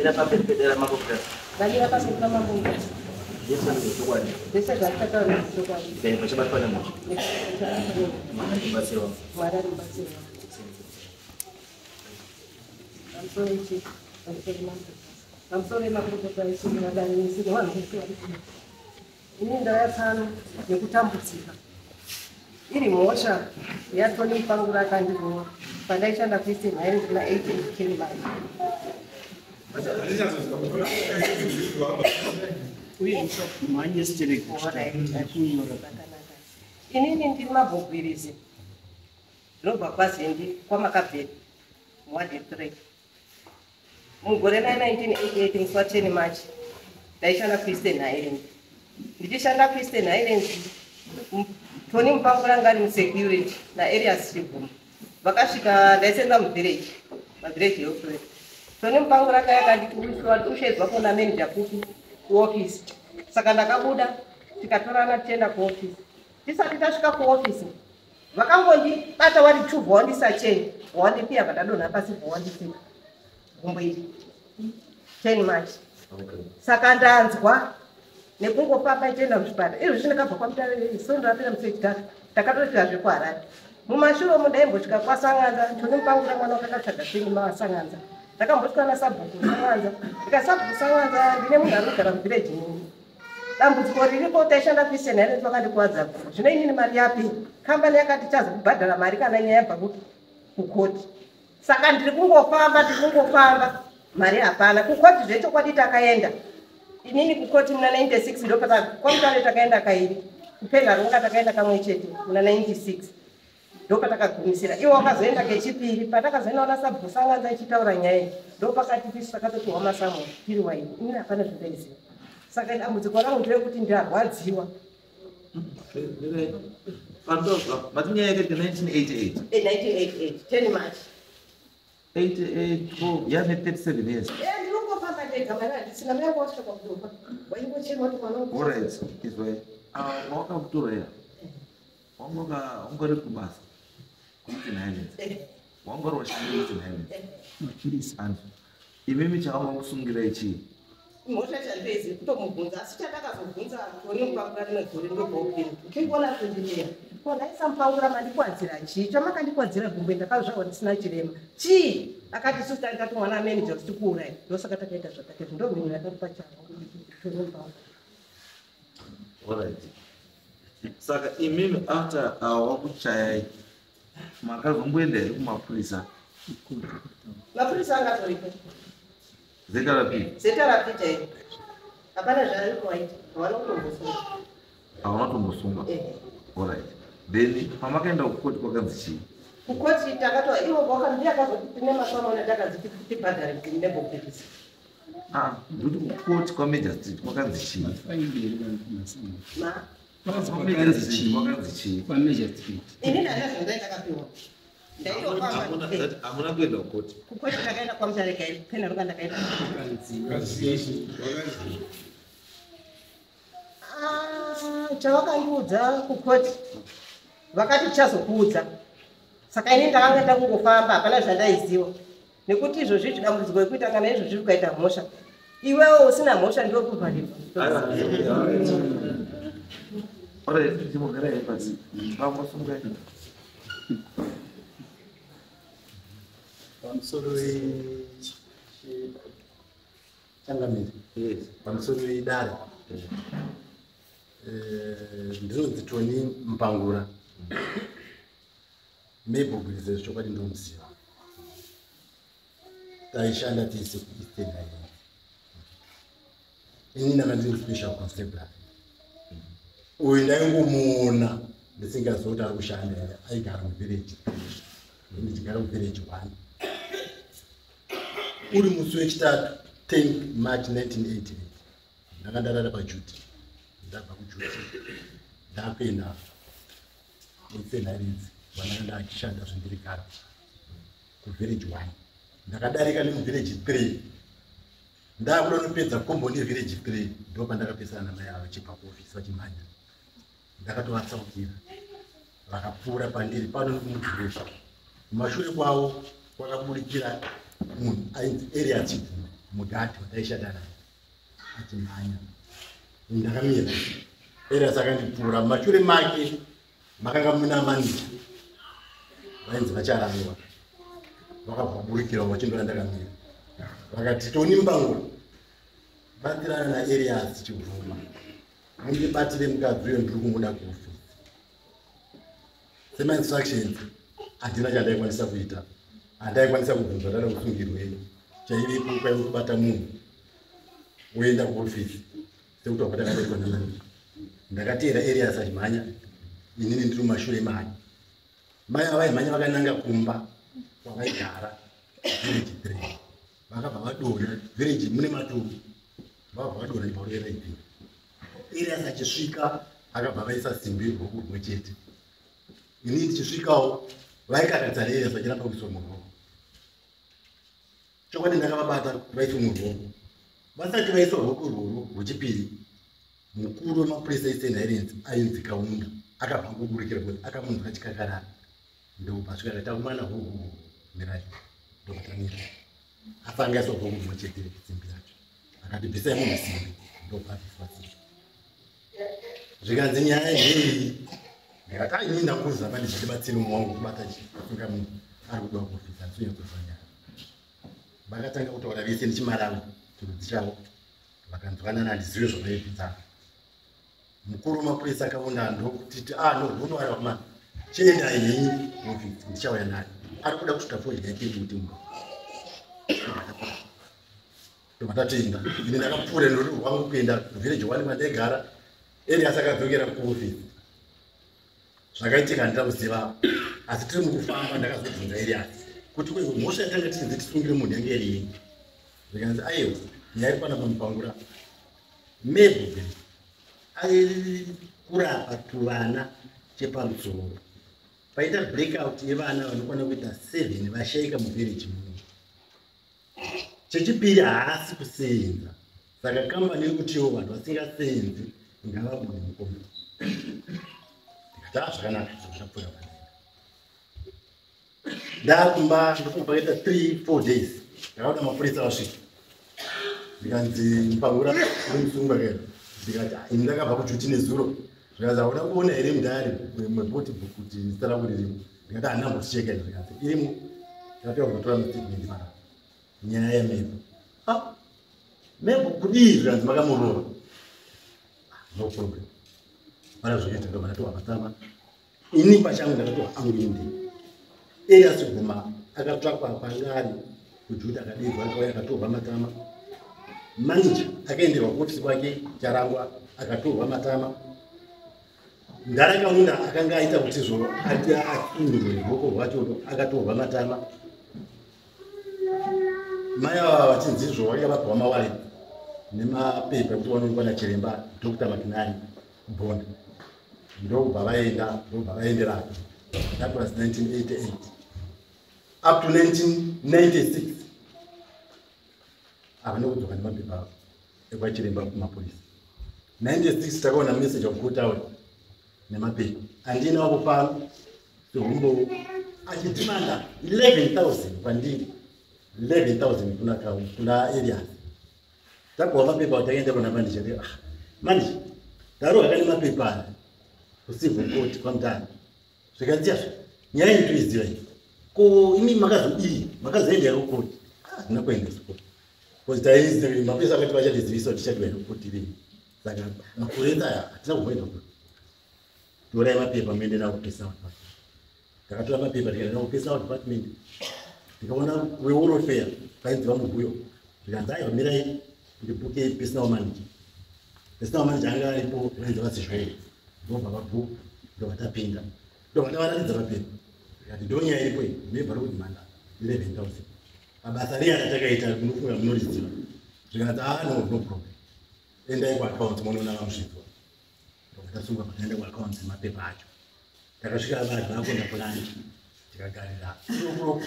Mira pamberi pedera mambo Mutasa. Ndamira pamberi pamambo Mutasa. Zvese ndezvechokwadi. Zvese zvandikataura ndezvechokwadi. Ndikaenda pachabatwa nemhosva. Mwari arimubatsiri wangu. Mwari arimubatsiri wangu. Pamusoro ichi, pamusoro mambo. Pamusoro emakurukota ichi, vadare vese nevanhu vese vari kuno. Ini ndauya pano nekutambudzika. Iri mhosva yaTony Mupangura akandirova pandaishanda kuEastern Highlands kuna 18 March. Inini ndiri mabhogwirizi ndinobva kwaZindi kwaMakabheri muward 3. Mugore ra 1988 musi wa 10 March ndaishanda kuEastern Highlands. Ndichishanda kuEastern Highlands, Tony Mupangura anga ari musecurity naElias Chiguma. Vakasvika, ndaisenza muvillage, mavillage health. Tony Mupangura akaya akanditi ushedzwa kuna manager kupi kuofisi. Saka ndakabuda tikatorana tichienda kuofisi. Tisati tasvika kuofisi, vakangondibata wari two, bva cheni wandipiya, vandadonha pasi, bva wanditsika gumbo iri 10 March. Saka ndanzwa nekungofamba ichienda kuzvipatara. Izvozvi ndakabva kwaMutare, sondo rapera musi wechitatu ndakatosvika zvekuHarare. Mumashure umu ndaimbosvika kwaSanganza. Tony Mupangura mwana wakakatsvaga seni maSanganza. Ndakambosvika nasabhuku Sanganza, ndikasabhuku Sanganza, ndine munhu ari kugara muvillage nini, dambudziko riripo, taishanda kuEastern Highlands, vakandikuwadza. Zvino inini mari yapi? Kambani yakati chazokubhadhara mari kana nyaya yabva kukoti. Saka ndiri kungofamba, ndiri kungofamba, mari hapana. Kukoti zvechokwadi takaenda inini kukoti muna 96, ndopata kwaMutare takaenda kairi, kuPenhalonga takaenda kamwe chete muna 96, ndopatakagumisira. Iwo wakazoenda kechipiri. Patakazoenda ona sabhuku Sanganza ichitaura nyaya iyi, ndopakati tisu takatopiwa masamwe tiri waini. Inini hapana zvandaiziva. Saka dambudziko rangu nderekuti ndarwadziwa. Pandozva mati nyaya yakaita 1988? 1988 10 March. 88, yane 37 years. Ndinongofamba ndega, mari handisina. Mai yangu wasvika pakutofa, waingochema kuti mwana wangu. Alright, izwai, wakakutora ya wanga wanga uri kubasa kuEastern Highlands? Wanga uri washanda kuEastern Highlands, and imimi chavanga kusungirai chii? Mhosva chandezi kutomubvunza, asi chandakazobvunza Tony Mupangura rimwe gore ndobva uchingoona kundinera ko ndaisa Mupangura, mandikwadzira chii? Chamakandikwadzira gumbo, ndakazvarwa ndisina chirema, chii? Akati isusu tati mwana ameneja kuti tikuurai, ndosaka takaita zvatakaita. Ndo mhino yakatipa chavo Tony Mupangura. Alright, saka imimi after wakuchayai makazomboenda here kumapurisa? Mapurisa angatoripo. ZRP? ZRP chaivo, hapana zvaari kuwaita, hawana kutombosunga. Hawana kutombosunga? Ehe. Alright, then pamakaenda kukoti kwakanzi chii? Kukoti takatwa ivo ndiye akazoti tine masamona, takanzi tibhadhare nebhokisi. Ah, ndikuti kukoti kwamagistrate kwakanzi chii? Ma Kwamagistrate kwakanzi chii? Kwamagistrate. Inini handina zvandai ndakapiwa, ndaitofamba. Hamuna kuenda kukoti? Kukoti ndakaenda kwaMutare kairi, kuPenhalonga ndakaenda. Ah, chavakandiudza kukoti, vakati tichazokuudza. Saka ini ndakanga ndakungofamba, hapana zvandaiziva, nekuti izvozvi dambudziko rekuita kana izvozvi ukaita mhosva, iwewo usina mhosva ndiwe kuvharirwa. Alright, chimbogarai pasi, vamosungai. Pamusoro changamire. Yes. Pamusoro idare. Ndinonzi Tony Mupangura. Mebhogwiriza zvechokwadi ndomuziva, taishanda tese kuEastern Highlands. Ini ndanga ndiri special constabulary. Uyu ndaingomuona ndisingazivi kuti ari kushanda here. Aigara muvillage, ndichigara muvillage one. Uri musi wechitatu 10 March 1988, ndanga ndarara paduty, ndabva kuduty ndakuenda Eastern Highlands vandanga ndachishanda zvendiri kare kuvillage one. Ndakadarika nemuvillage three, ndakuda kunopedza kombo nevillage three, ndo pandakapesana namai ava vachibva kuofisi vachimhanya. Ndakatovatsaukira, vakapfuura pandiri pano nekumudhurusha. Kumashure kwavo kwakabudikira munhu ainzi Eria Chibvume. Mugadhi wataishanda naye achimhanya, ndakamira. Elias akandipfuura, mumashure make makanga muna manija vainzi vacharangwa, vakabva vaburikira vachindora ndakamira. Vakati, "Tony Mupangura, batirana naElias Chibvuma, mundibatire mukadzi uyo, ndiri kumuda kuofisi." Semainstructions handina chandaikwanisa kuita, handaikwanisa kubvunza ndada kusungirwei. Chaivepo kwaive kubata munhu woenda kuofisi sekuti wakwatakaitwa namani. Ndakateera Elias achimhanya, inini ndiri mumashure make. Mai ava vaimhanya vakananga kumba kwavaigara village 3. Vakabva vadonha, village mune matombo, vakabva vadonha iparovera ipinda. Elias achisvika akabva vaisa simbi ruoko rumwe chete. Inini ndichisvikawo vaikakatsa Elias vachiramba kuiswa muruoko. Chokwadi ndakavabata vaiswa muruoko. Vasati vaiswa ruoko rworwo rwechipiri, mukuru wemapurisa eEastern Highlands ainzi Kaunda akabva angoburikira kuti akamunzwa achikakarara, ndobva asvika akati, "Akomana, hoho, mirai." Ndobva tamira, asi anga aiswa ruoko rumwe chete simbi yacho. Akati, "Bvisai munhu simbi." Ndobva abviswa simbi. Zvikanzi, "Nyaya ndeiyi?" Ndikati, "Ai, inini ndakuzama ndichibatsira umwe wangu kubata chifunga munhu ari kudiwa kuofisi, handisonyatsoziva nyaya." Vakatanga kutaura vese nechiMalawi, chirudzi chavo, vakanzwanana, handizive zvavaibvidzana. Mukuru wemapurisa akaona ndokutiti, "Ah, no, unowara kumana, chiendai henyu kuofisi, ndichauya naye, ari kuda kusvika fodya yake yekuti munhu." Ndobva tatoenda. Ini ndakapfuura nerwendo rwangu kuenda kuvillage 1 kwandaigara. Elias akadzokera kuofisi. Zvakaitika handina kuziva, asi tiri mukufamba ndakazobvunza Elias kuti kwe mhosva yatanga tichinzi tisungire munhu yange iri yei. Zvikanzi, "Aiwa, nyaya iri panapa, Mupangura, Mabel ai kurapa tuvana chepamusoro, paita breakout yevana vanokwana kuita 7 vashaika muvillage muno. Chechipiri, haasi kuseenza, saka kambani iri kutiwo vanhu vasingaseenzi ngavabude mukombi." Ndikati, "A, zvakanaka." Zvapfuura panaenda ndakumba, ndofunga pakaita 3 4 days, ndakaona mapurisa vasvika. Ndikanzi, "Mupangura, uri musungwa kera." Ndikati, "Ah, ini ndakabva kuduty nezuro." Zvikanzi, "Hauna kuona here mudhari mureport book kuti zita rangu ririmo?" Ndikati, "Handina mboticheka." Zvikanzi, "Irimo." Ndikati, "Kuzotora mustatement panapa, nyaya yaMabel." "Ah, Mabel kudii?" Zvikanzi, "Makamurova." "Ah, no problem." Pana zvakaita, ndobva ndatohwa matama. Ini pachangu ndakatohwa angu indi. Elias Guma akatsvakwa kwanga ari kuduty, akadedzwa, akauya akatorwa matama. Manager akaenderwa kuofisi kwake Charangwa, akatorwa matama. Ndarakaunda akanga aita kuti zvo ati asungirwe ruoko rwacho, akatorwa matama. Mai ava vachinzi izvo vanga vapiwa mawarrant nemapepa ekuti vanoonekwa nachiremba Dr Makinari Bond, ndokubva vaenda, ndokubva vaenderana. That was 1988 up to 1996 havana kudzoka nemapepa ekwachiremba kumapurisa. 96 takaona message of court out nemapepa andina wavo pano sehumbowo, achidhimanda 11,000 kwandiri, 11,000 kuna Elias. Takuwa mapepa, takaenda kuna manager. Ah, manager, tarohwa kane mapepa aya kucivil court kwaMutare. Zvikanziyazvo, nyaya iyi toiziva iyi, ko imi makazodii, makazoenda here kukoti? Hatina kuenda kukoti because taiziva kuti mapurisa akati vachatizivisa kuti tichatiwaenda kukoti rini, saka makore ese aya hatina kumboenda kukoti. "Torai mapepa muende nawo kupersonal department." Takatora mapepa tikaenda nawo kupersonal department, tikaona wewelfare vainzi VaMuguyo. Zvikanzi, "Aiwa, mirai ndibhuke personal manager." Personal manager anga aripo vainzi VaZizvoo, ndobva vabhuka, ndobva tapinda, ndobva tavaratidza mapepa. Tikati, "Ndonyaya iripo iyi, mebva rokudhimanda 11,000 pabasa riya ratakaita, munofunga munoriziva." Zvikanzi, "Ah, no, no problem, endai kuaccounts munoona VaMuzvidzwa." Ndobva tasungwa, pataenda kuaccounts mapepa acho. Takasvika vanhu vakuenda kulunch, tikagarira kurokuro.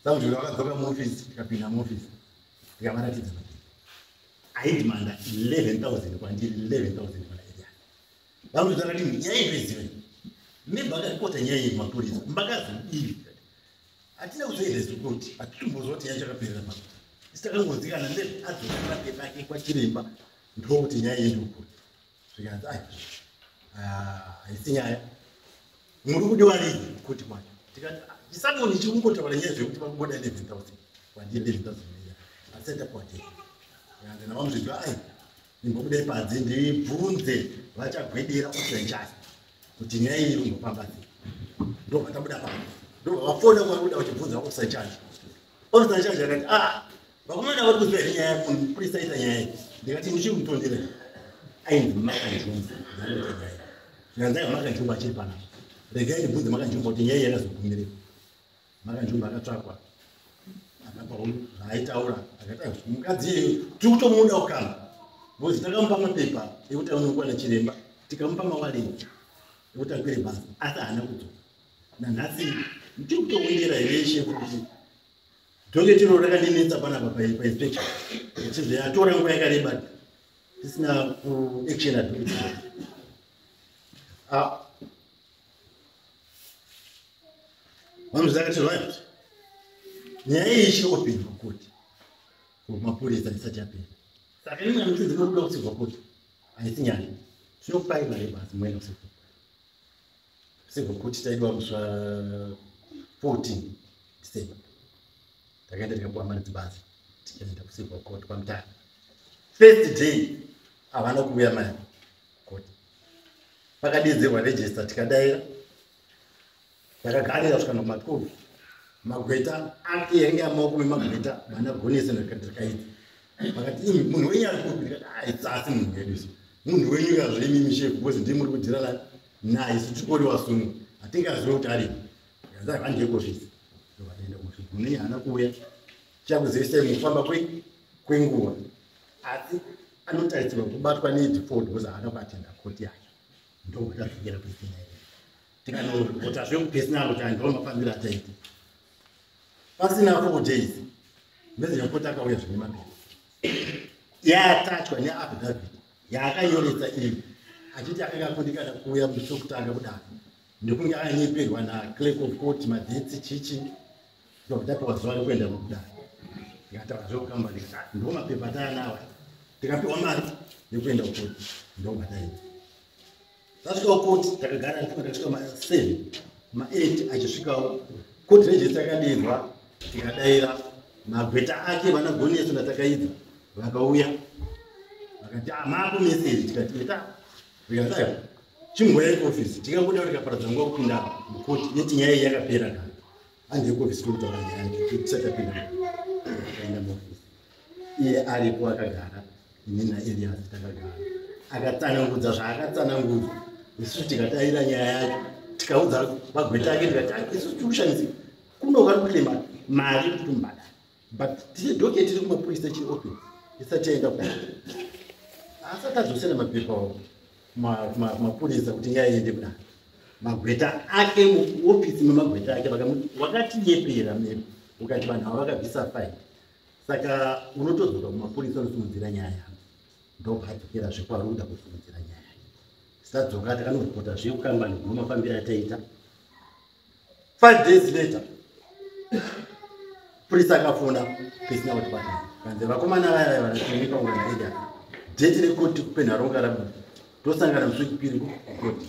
Samujuri vakadzoka muofisi, tikapinda muofisi, tikavaratidza mapepa aidhimanda 11,000 kwandiri, 11,000 kuna Elias. VaMuzvidzwa akati, "Nyaya itoiziva iyi, mebva akaripota nyaya iyi kumapurisa, mbakazodii?" Hatina kuzoenda kuti hatitombozwa kuti nyaya chakaperera papo. Takangonzikana adzoka mapepa ake kwachiremba ndokuti nyaya iende kukoti. Zvikanzi ai haisi nyaya, muri kudiwa rini kukoti kwacho? Tikati chisamoni chiri kungotaura nyaya zvekuti vakungoda 11,000 kwandiri 11,000 asi tapiwa date. Zvikanzi navamuzvidwa ai ndimbobudai panze ndibvunze vachagwedera officer kuti nyaya iyi iri kumbofamba sei. Ndobva tabuda panze, ndobva vafona kwakuda vachibvunza officer in charge. Officer in charge akati vakomana vari kuziva here nyaya yako, mupurisa aita nyaya iyi? Ndikati muchiri kumutondera ainzi Makanjumba ndakuita nyaya iyi. Zvikanzi aiwa Makanjumba achiri panapa, regai ndibvunze Makanjumba kuti nyaya iyi yakazogumirei. Makanjumba akatsvakwa akapawo zvaaitaura, akati aiwa mukadzi iyeyo tiri kutomuda kukamba because takamupa mapepa ekuti aonekwa nachiremba, tikamupa mawarenti ekuti akwire bhazi, asi haana kudzoka. Nanhasi tiri kutowindira here shefu kuti docket iro rakandinetsa panapa painspection, ichibva yatora nguva yakareba tisina kuaction docket. Vanhu zakati right, nyaya iyi ichiri open kukoti kumapurisa isati yapera, saka imwe yamuti dzinobuda kucivil court haisi nyaya, tinokupai mari yebhasi muende kucivil court. Civil court taidiwa musi wa 14 December, takaenda tikapiwa mari dzebhasi tikaenda kucivil court kwaMutare. First day havana kuuya mari court, pakadedzerwa register tikadaira, takagarira kusvika noma 12. Magweta ake yange amaoko memagweta vana Gonese nakaita vakati imi munhu wenyu ari kupi? Ndikati aitsasi munhu wedu isu, munhu wenyu kazve imimi shefu, because ndimi muri kudhirana naye, isu tikori wasungu hatingazivi kuti aripo. Ndikati handiye kuofisi, ndokataenda kuofisi, munhu wenyu haana kuuya, chakuzivisai mukufamba kwenguva, asi anotarisirwa kubatwa nedefault because haana kuatenda koti yacho. Ndokutadzokera kuisina tikanoripota zvekupersonal kuti ndo mafambiro ataita. Pasina 4 days messenger court akauya zvine mapepa yaatachwa neaffidavit yaakanyoresa iyo achiti akanga akundikana kuuya musi wekutanga kudaro nekunge akanyeperwa naclerk of court madates chichi, ndobva tapiwa zuva rekuenda kudare. Tikataura zvekukambani tikati ndo mapepa ataanawa, tikapiwa mari yekuenda kukoti, ndobva taenda. Tasvika kukoti takagara, takasvika ma7 ma8 achisvikawo koti register yakadedzwa, tikadaira. Magweta ake vana Goneso natakaidza vakauya vakati maako meseji, tikati eta, zvikanzi aiwa chimboyai kuofisi. Tikangoda kuti tikaparadza nguva kupinda mukoti neti nyaya iyi yakapera kare, handiye kuofisi tokutaura nyaya yacho tisati tapinda. Takaenda muofisi, iye aripo akagara, ini naElias takagara, akatsanangudza zvaakatsanangudza, isusu tikadaira nyaya yacho, tikaudza magweta ake tikati isusu tiri kushandisika kuno vari kuclaima mari kuti tumubhadhara, but tine docket iri kumapurisa ichiri open isati yaenda ku asati adzosera mapepa kumapurisa kuti nyaya iende kudare. Magweta ake muofisi memagweta ake vakamuti wakatinyepera mepo ukati vanhu ava vakabvisa faini, saka unotodzoka kumapurisa unosimudzira nyaya yako. Ndobva adzokera zvekwaari kuda kusimudzira nyaya yake. Tisadzoka takanoripota zvekukambani guru mafambiro ataita. 5 days later purisa akafona pasina kuti patana kanzi vakomana vaya vaya vanationeka ungana eda date rekoti kupenharonga rabuda, tosangana musi wechipiri kukoti,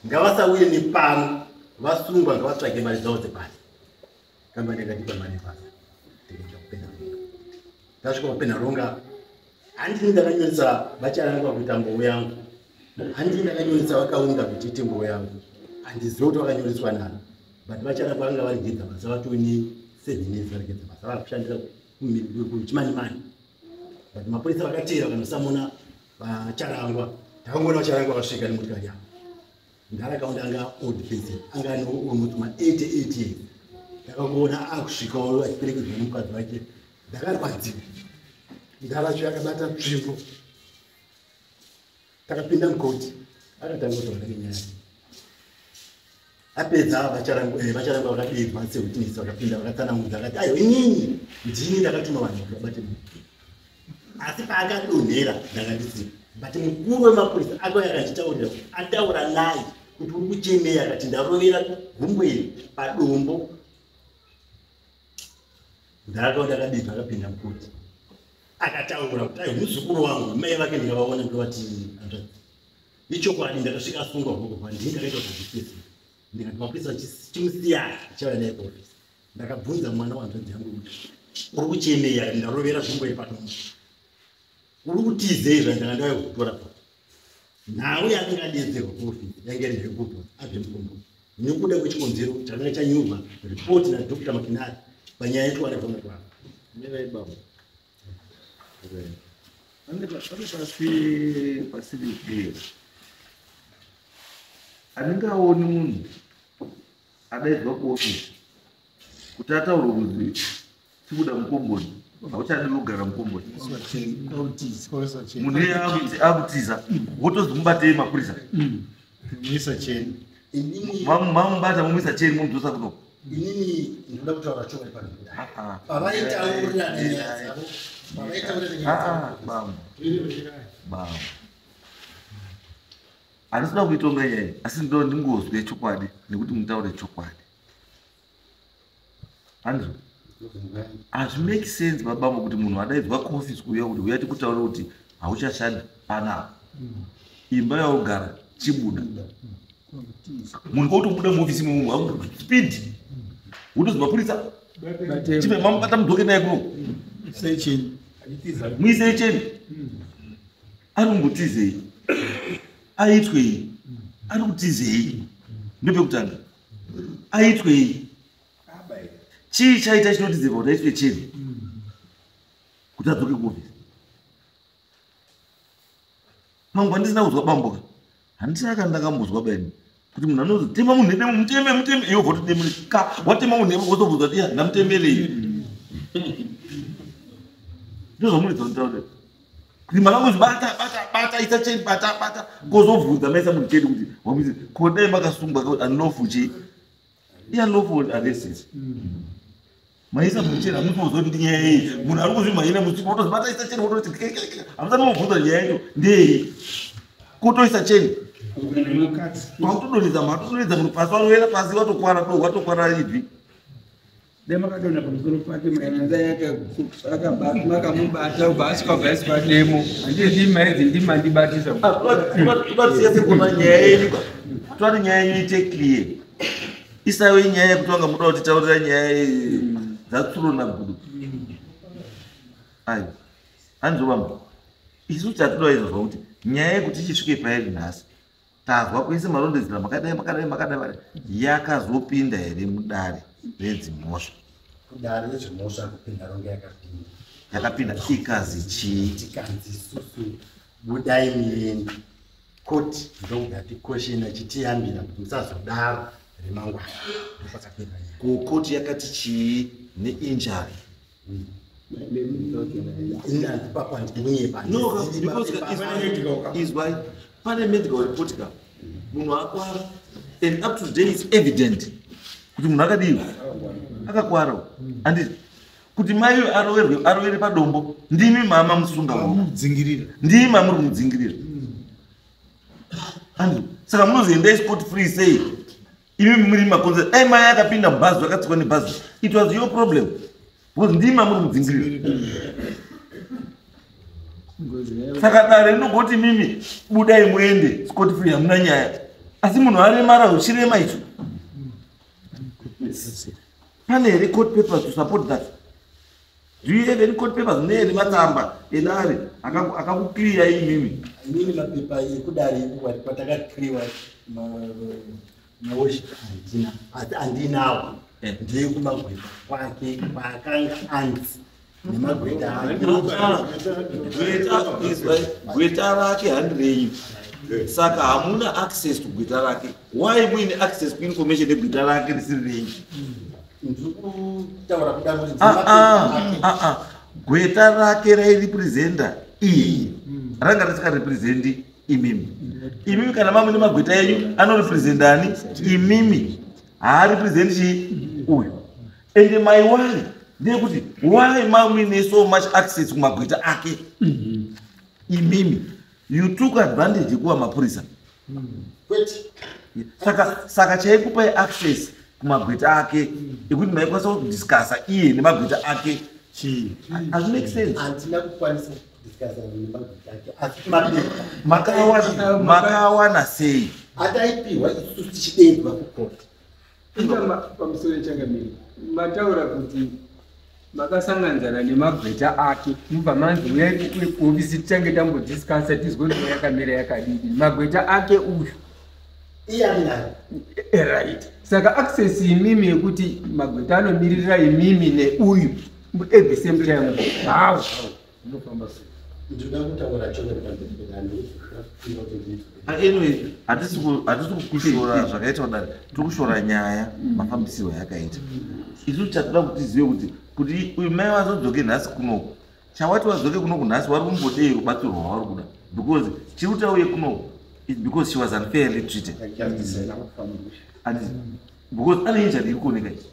ngavasauye nepano, vasungwa ngavatsvage mari dzavo dzebhasi. Kambani yakatipa mari yebhasi tikaenda kupenharonga. Tasvika kupenharonga, handini ndakanyoresa vacharangwa kuita mbou yangu, handini ndakanyoresa vakaunga kuti iite mbou yangu, handizivi kuti vakanyoreswa nani, but vacharangwa vanga varegedza basa vatoni 7 years, varegedza basa vakushandira kuchimanimani, but mapurisa vakateera vakanosamona vacharangwa. Takangoona vacharangwa vasvika nemotikari yavo. Ndarakaunda anga old person, anga ane almost ma88 years. Ndakangoona akusvikawo achiperekedzwa nemukadzi wake, ndakarwadziwa. Ndaracho yakabata tsvimbo. Takapinda mukoti, akatanga kutaura nenyaya. Apedza vacharangwa vakadedzwa sewitness, vakapinda vakatsanangudza, akati aiwa inini ndini ndakatuma vanhu kuti vabate munhu, asi paakadonhera ndanga ndisipo, but mukuru wemapurisa akauya akanditaurira kuti ataura naye kuti uri kuchemei, akati ndarovera gumbo iri padombo. Ndakaona akadedzwa akapinda mukoti. Akataura kuti ai, muzukuru wangu, mai vake ndikavaona, ndovati hanzvadzi. Ichokwadi, ndakasvika asungwa huko, ndini ndakaita kuti ndifisi. Ndikati mapurisa chimusiyai, ndichauya naye kuofisi. Ndakabvunza mwana wanzvadzi yangu kuti uri kuchemei? Akati ndarovera zvombo yepatombo. Uri kutizei? Zvandanga ndauya kutora pa nhau yakanga adedzerwa kuofisi yange iri zvekuti abve mukomboni nekuda kwechikonzero chakanga chanyorwa ripoti naDr Makinari panyaya yetwarevhona twavo. Mirai, baba. Pane pasi pasiri clear. Handingaoni munhu adaidzwa kuofisi kuti ataurwe kuti tikuda mukomboni, hauchadi kugara mukomboni. Munhu iye akutiza, wotozi mubatei, mapurisa. Muisa cheni. Inini Mamubata, mumuisa cheni, mumudzosa kuno. Inini ndinoda kutaura chokwadi pano. Ah, ah. Pavaitaurira nenyaya dzavo, pavaitaurira nenyaya Ah, dzavo, bambo, bambo, handisida kuitonga nyaya, asi ndo ndingozwe chokwadi nekuti mutaure chokwadi. Handizvo, hazvimake sense, babambo, kuti munhu adaidzwa kuofisi kuuya kuti uya tikutaure kuti hauchashandi panapa, imba yaugara chibuda. Munhu kwautobuda muofisi imomo, speed, wotozi mapurisa chipe mamubata, mudzoke naye kuno. Secheni. Muisei cheni. Ari kumbotizei? Aitwei? Ari kutizei? Ndopekutanga, aitwei? Chii chaita chinotizirwa kuti aitwe cheni, kuti adzoke kuofisi? Pangu pandisina kuzwa, bamboka, handisina kana ndakambozwa baini kuti munhu anozi tema munhu nedemo, muteme, muteme, iwe bva kutodemo ka watema munhu nemo, wozobvunza kuti iya ndamutemerei. Ndozvamuridza kutaura kuti makangozi bata, bata, bata, isa cheni, bata, bata, kozobvunza maisa munhu cheni kuti wamuisi ko. Dai makasungwa unlawful chii, unlawful arrest, maisa munhu cheni, hamusi kuzwa kuti nyaya iyi munhu ari kuzvimhanyira musiku, wotozi bata, isa cheni, wototi hamusati mobvunza nyaya yacho ndeyei, kutoisa cheni, kwakutodonhedza, matodonhedza munhu pasi, warovera pasi, watokwara do, watokwara ibvi. Dai makadonha pamusoro pake, makanza makamubata, ubva asvika, ubva aiswa demo. Handii maidzi ndimandibatisa. Tobatisiya sekona nyaya yenyu, toati nyaya yenyu ite clear. Isaiwe nyaya yekuti wanga muda kutitaurira nyaya dzatsuro nagudo. Ayo hanizobamba, isu chatoda izvozva kuti nyaya yekuti ichisvike pairi nhasi, tazwa kwese marondedzera makadai, makadai, makadai, makadai, yakazopinda here mudare redzimhosva? Kudare rezvemhosva kupinda ronge yakapinda. Yakapinda ikazi chii? Tikanzi isusu budai muende. Koti ndokubva tikoshena chitiyambira kuti musazodaro remangwana. Ndopakapinda nyaya. Kukoti yakati chii neinjury? Ini handipapo handinyepa. No, because izwai, pane medical report ka, munhu akwara, and up to today is evident kuti munhu akadiwa akakwara. Handiti kuti mai aroverwe, arovere padombo, ndimi mama musunga munhu. Vamudzingirira. Ndimi mamuri kumudzingirira. Andrew, saka munozoendai scot free sei imi muri makonzero? Dai mai akapinda mubhazi, akatsikwa nebhazi, it was your problem, because ndimi mamuri mudzingirira. Saka dare rinogoti mimi budai muende scot free, hamuna nyaya, asi munhu aremara, uchirema icho, pane here court papers to support that? Do you have any court papers nehere matsamba edare akakuclear imimi? Inini mapepa ekudare kwatakakiriwa mawoshi handina, asi andinawo ndeyekumagweta kwake kwaakanga anzi nemagweta ake. Gweta, gweta rake handirenyu, saka hamuna access to gweta rake. Why muine access kuinformation yegweta rake risiri renyu? Ndiri kutaura kudaro kuti Ah, ah, ndemapepa ake. ah, ah. Gweta rake rairepresenta iyi, ranga risikarepresendi imimi. Imimi kana mamune magweta enyu anorepresenta ani? Imimi. Haarepresendi chii uyu. Ende my why ndeyekuti why mamuine so much access kumagweta ake imimi? You took advantage yekuva mapurisa. Kwete. Saka chaikupai access kumagweta ake ekuti maikwanisa kudiscussa iye nemagweta ake? Chii? Hazvi make sense. Handina kukwanisa kudiscussa nemagweta ake, asi mapepa Makawana sei? Ataipiwa isusu tichidedzwa kukoti. Inga pamusoro, changamire, mataura kuti makasanganidzana nemagweta ake, mubva manzi uyai kuofisi tichange tambodiscussa, tizwe kuti yakamira yakadini. Magweta ake uyu? Iye aminayo. Right, saka access imimi yekuti magweta anomiririra imimi neuyu at the same time, how? Unofamba sei? Ndinoda kutaura chokwadi pamberi. Anyway, hatisi kukushora zvakaita kudari. Tiri kushora nyaya mafambisirwo ayakaita. Isusu chatoda kuti tizive kuti uyu mai vazodzoke nhasi kunoku, chawati vadzoke kunoku nhasi, vari kumbodei rubatsiro rwavari kuda? Because chiri kuti auye kunoku is because she was unfairly treated, and because ane injury iri kuoneka ichi,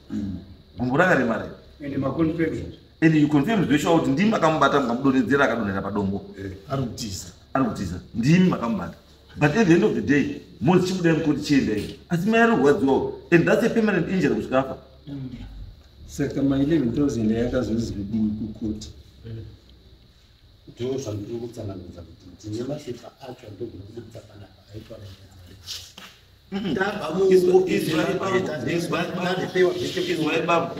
gumbo rakaremara. Ende maconfirm. And you confirm zveshuwa kuti ndimi makamubata, mukamudonhedzera, akadonhera padombo. Ari kutiza. Ari kutiza, ndimi makamubata, but at the end of the day mozi chibudai mukoti, chiendai, asi mai ari kurwadziwawo, and that's a permanent injury kusvika afa. Saka ma11 000 yakazonzi kukoti? Ndo zvandiri kutsanangudza kuti ndine mapepa acho andogona kubudisa panapa aitwa. Ndabva muofisi. Izwai bambo,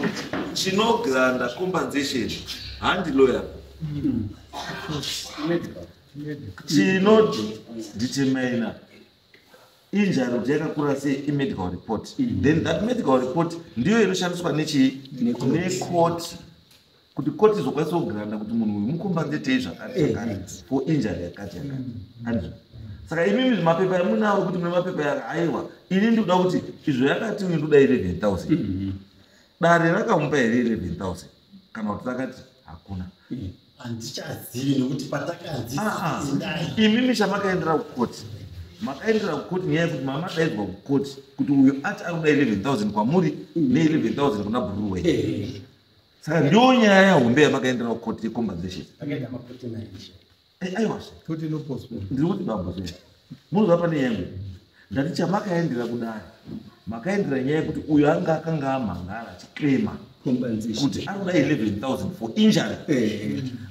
chinogranta compensation handi lawyer. Chinodetermina injury kuti yakakura sei imedical report. Then that medical report ndiyo inoshandiswa nechii? Necourt, kuti court izokwanisa kugranta kuti munhu uyu mucompensatei zvakati zvakati for injury yakati yakati, handizvo? Saka imimi mapepa amunawo kuti mune mapepa yaka, aiwa, ini ndikuda kuti izvo yakati uyu ndoda 11 000. Dare rakamupa here 11 000, kana kuti rakati hakuna? Handichazivi, nekuti patakanzi Ah, ah. endai. Imimi chamakaendera kukoti, makaendera kukoti nyaya yekuti mamadaidzwa kukoti kuti uyu ati ari kuda 11 000 kwamuri ne11 000 kuna Buruwe. Saka ndiyo nyaya yahombe yamakaendera kukoti, yecompensation. Takaita ma49. Aiwazve. Kuti inopostpone. Ndiri kuti bambo, zve munozva pane yangu ndati chamakaendera kudai, makaendera nyaya yekuti uyu anga akanga amhangara achiclaima kuti ari kuda 11 000 for injury,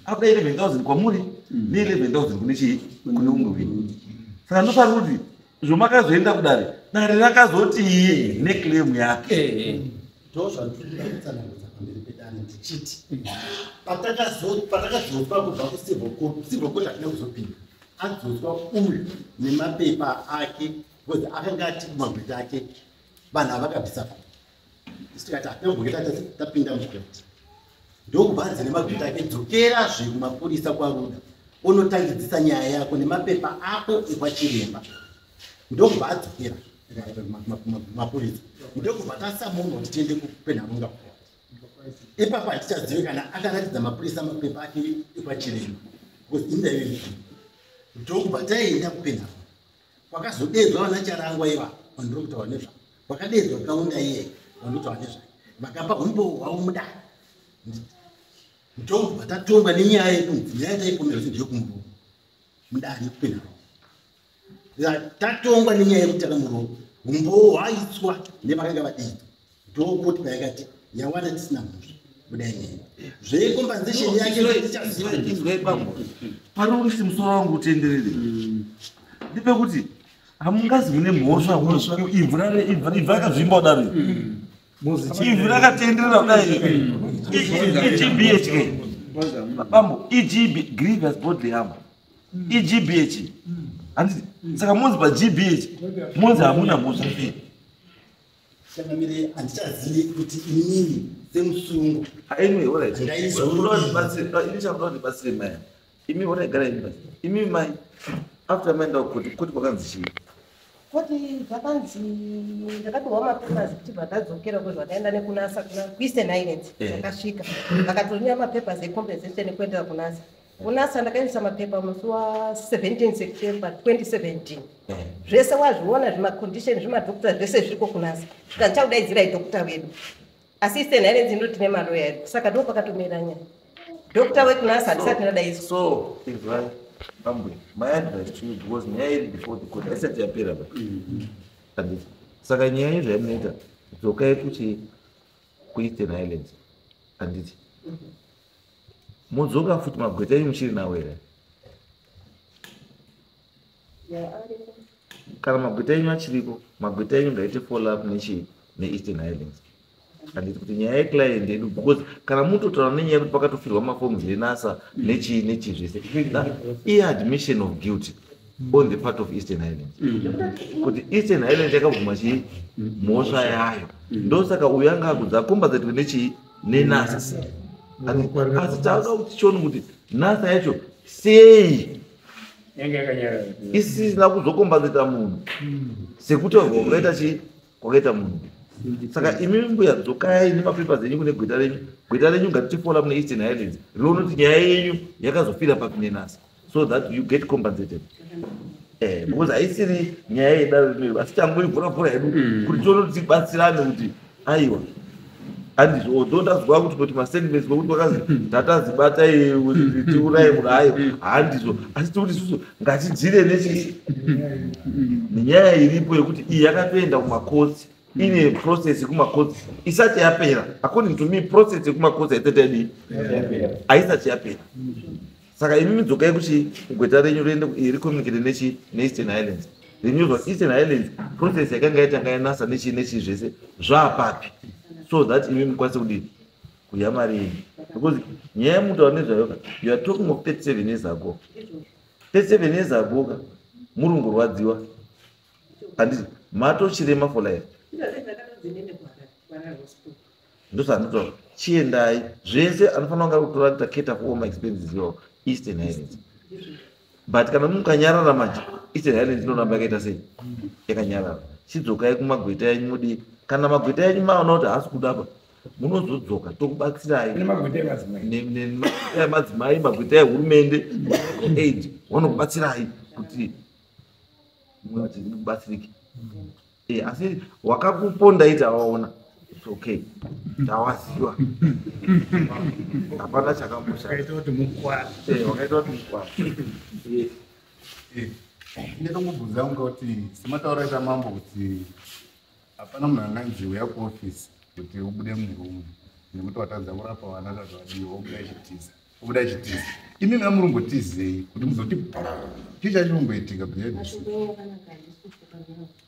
ari kuda 11 000 kwamuri ne11 000 kune chii? Kune umwe wenyu. Saka ndofanira kuti zvomakazoenda kudare, dare rakazotii neclaim yake? Ndo zvandiri kutsanangudza pamberi pedare ndichiti patakadzoswa kubva kucivil court, civil court hatina kuzopinda, adzoswa uyu nemapepa ake, because akanga ati kumagweta ake vanhu havakabvisa pa isu, tikati hatina kugweta, tapinda mukoti. Ndokubva anzi nemagweta ake, dzokerazve kumapurisa kwaRuda, unotangidzisa nyaya yako nemapepa ako ekwachiremba. Ndokubva adzokera mapurisa, ndokubva tasamunwa kuti tiende kuPenhalonga court. Ipapo hatichazivi kana akaratidza mapurisa mapepa ake ekwachiremba, because indaive. Ndokubva taenda kuPenhalonga, kwakazodedzwa vana Charangwa iva vandiri kutaura nezvavo, kwakadedzwa Kaunda iye vandiri kutaura nezvake, vakapa umbowo hwavo mudare. Ndokubva tatongwa nenyaya yekunzi nyaya yataipomerwa kuti ndeyekumuromo mudare yekuPenhalonga. Tatongwa nenyaya yekuti takamuromo, umbowo hwaitswa nevakanga vadedzwa, ndokoti payakati yawana tisina mhosva, budai nyaya zvecompensation yake tichaziva. Izwai bambo, pari kuti musoro wangu utenderere ndepekuti hamungazi mune mhosva. Ivhu ivhu rakazvimba kudaro, ivhu rakatenderera kudai, iGBH bambo, iGB, grievous bodily harm, iGBH, handiti? Saka monzi paGBH monzi hamuna mhosva sei? Changamire, handichazivi kuti inini semusungo Anyway, alright. Ndaizorora. Ini chamunoda kundibatsire mai, imi honai, imi basi, imi mai, after maenda kukoti, koti kwakanzi chii? Koti zvakanzi ndakapiwa mapapers kuti bva ndadzokera kwezvakaenda nekuNSSA, kuna kuEastern Highlands. Ndakasvika, vakatonya mapapers ecompensation ekuendera kuNSSA. KuNSSA ndakaendesa mapepa musi wa17 September 2017. Zvese wazviona, zvimacondition, zvimadoctor, zvese zviriko kuNSSA. Saka ndichakudaidzirai doctor wedu, asi Eastern Highlands indoti nemaloya edu, saka ndo pakatomira nyaya. Doctor wekuNSSA handisati ndadaidzwa. So izwai bambwe, my advice to you, because nyaya iri before the court haisati yapera ba, handiti? Saka nyaya yezvaimunoita, dzokai kuchi kuEastern Highlands, handiti? Modzoka futi magweta enyu muchiri nawo here? Kana magweta enyu achiriko, magweta enyu ngaite follow up nechi neEastern Highlands. Handiti kuti nyaya yeclient yedu, because kana mutotaura nenyaya yekuti pakatofirwa maforms eNASA nechii nechii zvese, iadmission of guilty on the part of Eastern Highlands, kuti Eastern Highlands yakabvuma chii? Mhosva yayo. Ndosaka uyu anga akudza acompensatwe nechii? NeNASA. Asi tauda kuti tichione kuti NASA yacho sei isina kuzocompensata munhu sekutaurwa kwakaita chii, kwakaita munhu. Saka imi mbuya, dzokai nemapapers enyu kune gweta renyu. Gweta renyu ngatichifollow mune Eastern Highlands, rione kuti nyaya yenyu yakazofira papi neNASA, so that you get compensated, because haisiri nyaya yedare rineri, asi tangoivhura-vhura hedu kuti tione kuti tibatsirane kuti aiwa, handizvo. Although ndazwa kuti masentiments kwekuti kwakazi tatazibatai kuti tiuraye munhu, ayo handizvo, asi tikuti isusu ngatidzire nechi nenyaya iripo yekuti iyi yakatoenda kumacourts, ine process yekumacourts isati yapera. According to me, process yekumacourts haisati yadii, haisati yapera. Saka imi midzokai kuchi gweta renyu riende ricommunicate nechi neEastern Highlands, rinyozwa Eastern Highlands process yakanga yatanga yaNASA nechi nechi zvese zvaapapi, so that imi mukwanise kudii, kudya mari yenyu. Because nyaya yemutaura nezvayo ka, you are talking of 37 years ago. 37 years ago ka, muri kungorwadziwa, handiti? Matochirema for life. Ndozvandinotaura, chiendai zvese anofanira kunge ari kutora kuita cater for all my expenses iwawo Eastern Highlands. But kana mukanyarara manje, Eastern Highlands inoramba yakaita sei? Yakanyarara. Chidzokai kumagweta enyu mudii. Kana magweta enyu maona kuti haasi kudapa, munozodzoka tokubatsirai. Nemagweta emadzimai, magweta ehurumende, aid vanokubatsirai kuti mubatsirike. Asi wakakuponda iti awaona, it's okay, tawaziwa, hapana chakamboshata. Wakaita kuti mukwara. Wakaita kuti mukwara. Yes. Ndinongobvunza kunga kuti sematauro aita mambo kuti hapana munhu anganzi uya kuofisi kuti ubude murumu nekuti watadza kurapa vana tatu vadiwa, wobuda achitiza, wobuda achitiza. Imimi amurumbotizei kuti muzoti chii chachirumboitika behind the scenes?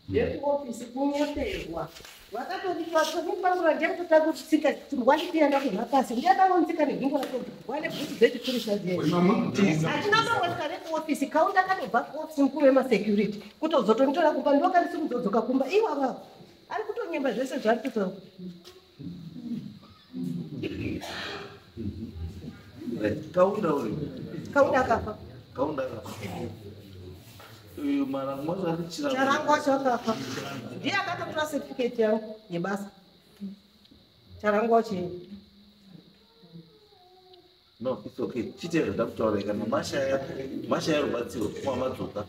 Vekuofisi kunyeperwa, vakatoripangura ndiyakutotanga wandipiyanda kubva pasi, ndiyakangonitsika negumbo rako wane bhutsu dzechipurisa dziye. Hatina mangosvika vekuofisi, kaunda katobva kuofisi, mukuru wemasecurity kutozotonitora kumba, ndokandisi kuzodzoka kumba iwavavo ari kutonyemba zvese zvaari kutaura. Right. Kaunda uyu? Kaunda akafa. Kaunda akafa. Uyu Marangu wacho ari Chirango? Charangu wacho akafa, ndiye akatotora certificate yangu yebasa, Charangu wacho iye. No, it's okay. Chite zvandakutaura, kana mashaya rubatsiro kuma madzoka,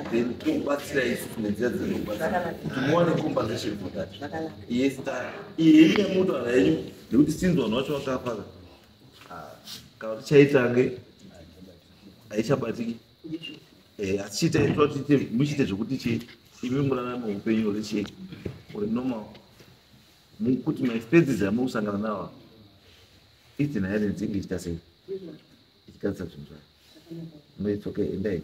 then tokubatsira isusu nenzira dzinokubatsira kuti muwane compensation for that. Yes, iye inyamuto henyu nekuti sinzi vanhu vacho vakafa ka. Ah, kana kuti chaitange haichabatiki. Asi chiite toti muchiite zvekuti chi imi murarame upenyu uri chi uri normal, kuti maexpenses amuri kusangana nawo, Eastern Highlands inge ichiita sei, ichigadzisa zvinhu zvayo. No, it's okay, endai.